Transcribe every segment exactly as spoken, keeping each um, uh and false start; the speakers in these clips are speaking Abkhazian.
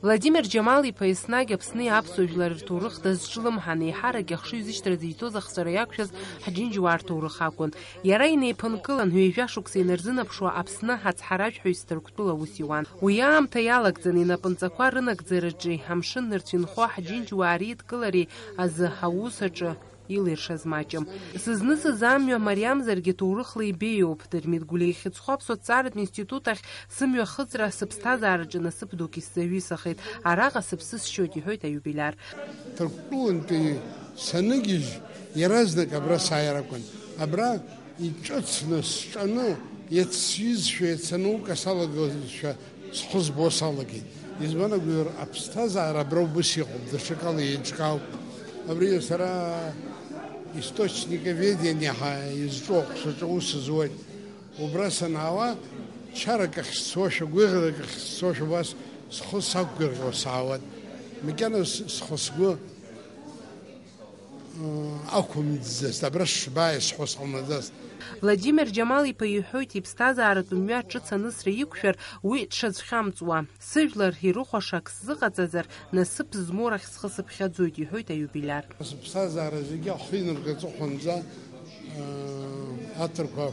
Владимир Џьамал-иԥа еснагь Аԥсни аԥсуа жәлари рҭоурых дазҿлымҳан, еиҳарак ихшыҩзышьҭра зиҭоз ахҵәара иақәшәаз ҳџьынџьуаа рҭоурых акәын. Иара инеиԥынкылан, ҩажәа шықәса инарзынаԥшуа Аԥсны ацҳаражәҳәаҩ Ҭырқәтәыла аус иуан. Уи аамҭа иалагӡан инапынҵақәа рынагӡараҿи амшын нырцә инхо ҳџьынџьуаа реидкылареи азы аус аҿы илиршаз маҷым. Сызнысыз амҩа мариамзаргьы ҭоурыхла ибеиоуп. Дырмит Гәлиа ихьыӡхо аԥсуа ҭҵааратә институт ахь сымҩахыҵра сыԥсҭазаараҿы насыԥ дук исзаҩысахеит. Араҟа сыԥсы сшьоит, иҳәоит аиубиляр. Ҭырқәтәылантәи саныгьежь, иаразнак абра сааир акәын. Абра иҿыцны, сҿаны, иацсҩызшәа, иацанаука салагозшәа схы збо салагеит. Избан агәыр, аԥсҭазаара абра убыс иҟоуп, даҽакала еиҿкаауп. Абри сара источниковедение ҳәа изҿу аҟәшаҿы аус зуеит. Убра санаауа, чарак ахь сцошәа, гәыӷрак ахь сцошәа, убас схы сақәгәырӷьо саауан. Макьана с-, схы-сгәы, ы, ақәымӡӡацт, абра сшбааи сҳәо сҟамлаӡацт. Владимир Џьамал-иԥа иҳәоит, иԥсҭазааратә мҩа ҿыц анысра иқәшәар, уи дшазхьамҵуа. Сыжәлар ирыхәаша ак сзыҟаҵазар, насыԥ змоу рахь схы сыԥхьаӡоит, иҳәоит аиубиляр. Сыԥсҭазаара зегьы ахы инаркы аҵыхәанӡа, аа, аҭырқәа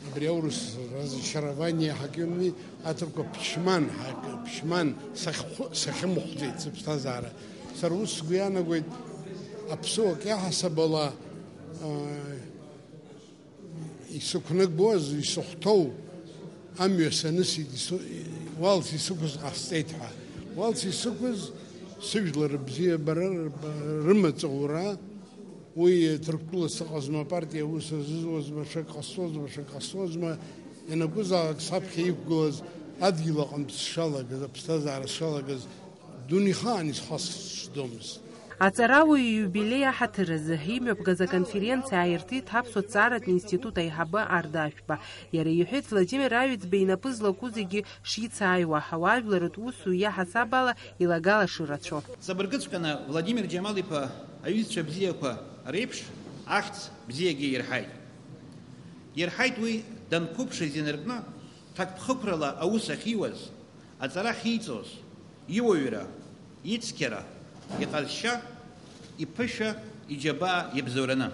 абри аурыс разочарование ҳакымни, аҭырқәа ԥшьман ҳак-, ԥшьман сахьхәы-, сахьымхәӡеит сыԥсҭазаара. Сара ус сгәы иаанагоит, аԥсуак иаҳасабала, аа, исықәнагоз, исыхәҭоу амҩа санысит, ису-, уалс исықәыз ҟасҵеит ҳәа. Уалс исықәыз сыжәлар рыбзиабара, рымаҵ аура, уи Ҭырқәтәыла сыҟазма, апартиа аус азызуазма, ҽак ҟасҵозма, ҽак ҟасҵозма, ианакәызаалак саԥхьа иқәгылаз адгьыл аҟынтә сшалагаз, аԥсҭазаара сшалагаз, дунеихаан исхасҵомызт. Аҵарауаҩ ииубилеи аҳаҭыр азы имҩаԥгаз аконференциа ааиртит Аԥсуа ҭҵааратә институт аиҳабы Арда Ашәба. Иара иҳәеит, Владимир Аҩӡба инапы злаку зегьы шицааиуа, ауаажәларратә усу иаҳасаб ала илагала шырацәоу. Ҵабыргыҵәҟьаны Владимир Џьамал-иԥа аҩызцәа бзиақәа реиԥш ахьӡ бзиагьы ирҳаит. Ирҳаит уи данқәыԥшыз инаркны, ҭакԥхықәрала аус ахьиуаз, аҵара ахьиҵоз, иуаҩра, ицқьара, иҟазшьа, иԥышәа, иџьабаа иабзоураны.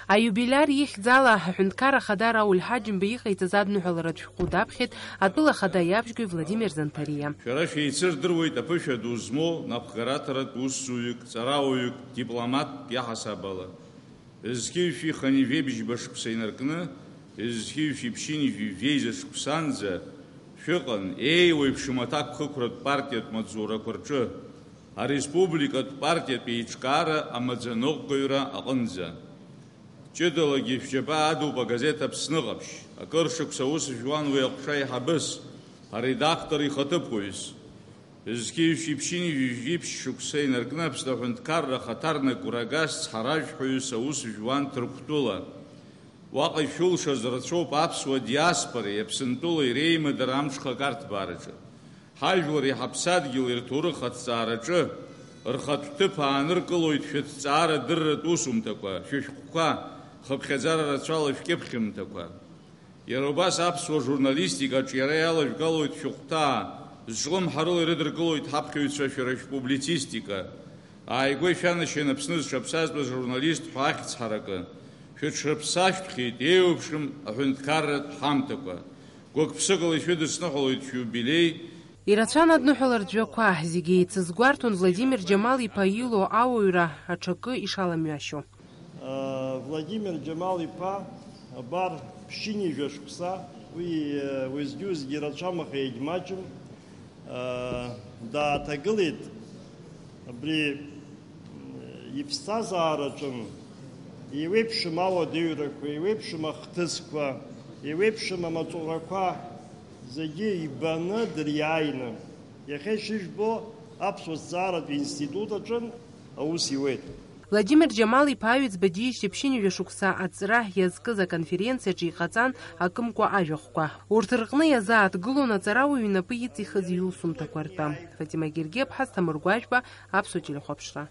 Аиубилиар ихьӡала аҳәынҭқарра ахада Рауль Ҳаџьымба иҟаиҵаз адныҳәаларатә шәҟәы даԥхьеит атәыла ахада Иабжьгәи Владимир Занҭариа. Шәара шәеицырдыруеит аԥышәа ду змоу напхгараҭаратә усзуҩык, ҵарауаҩык, дипломаттк иаҳасаб ала. Зқьи жәшәи хынҩажәи жәибжьба шықәса инаркны, зқьи жәшәи ԥшьынҩажәи жәеиза шықәсанӡа шәыҟан, еиуеиԥшым аҭакԥхықәратә партиатә маҵзурақәа рҿы, ареспубликатә партиатә еиҿкаара амаӡаныҟәгаҩра аҟынӡа. Ҷыдалагьы шәџьабаа адуп агазеҭ Аԥсны ҟаԥшь, акыр шықәса аус жәуан уи аҟәша аиҳабыс, аредактор ихаҭыԥуаҩыс. Зқьи жәшәи ԥшьынҩажәи жәиԥшь шықәса инаркны Аԥсны аҳәынҭқарра ахаҭарнак урагас цҳаражәҳәаҩыс аус жәуан Ҭырқәтәыла. Уаҟа ишәылшаз рацәоуп аԥсуа диаспореи Аԥсынтәылеи реимадара амҽхак арҭбаараҿы. Ҳажәлари ҳаԥсадгьыли рҭоурых аҭҵаараҿы рхатә ҭыԥ ааныркылоит шәыҭҵаара дырратә усумҭақәа, шәышәҟәқәа, хыԥхьаӡара рацәала шәкьыԥхьымҭақәа. Иара убас аԥсуа журналистикаҿ иара иалажәгалоит шәыхәҭаа, зҿлымҳарыла ирыдыркылоит ҳаԥхьаҩцәа шәара шәпублицистика. Ааигәа ишәанашьан Аԥсны зҽаԥсазтәыз журналист ҳәа ахьӡ ҳаракы. Шәыҽрыԥсашәҭхьеит еиуеиԥшым аҳәынҭқарратә ҳамҭақәа. Гәык-ԥсыкала ишәыдысныҳәалоит шәиубилеи. Ирацәан адныҳәалартә жәақәа, зегьы еицызгәарҭон Владимир Џьамал-иԥа илоу ауаҩра аҽакы ишаламҩашьо. Владимир Џьамал-иԥа, абар, ԥшьынҩажәа шықәса, уи, уеизгьы-уеизгьы ирацәамаха, иагьмаҷым, дааҭагылеит абри иԥсҭазаараҿын, еиуеиԥшым ауадаҩрақәа, еиуеиԥшым ахҭысқәа, еиуеиԥшым амаҵурақәа зегьы ибаны дыриааины, иахьа ишыжәбо, аԥсуа ҭҵааратә институт аҿын аус иуеит. Владимир Џьамал-иԥа Аҩӡба диижьҭеи ԥшьынҩажәа шықәса аҵра иазкыз аконференциаҿы иҟаҵан акымкәа ажәахәқәа. Урҭ рҟны иазааҭгылон аҵарауаҩ инапы иҵихыз иусумҭақәа ртәы. Фатима Гергиаԥҳа, Асҭамыр Гәажәба, Аԥсуа телехәаԥшра.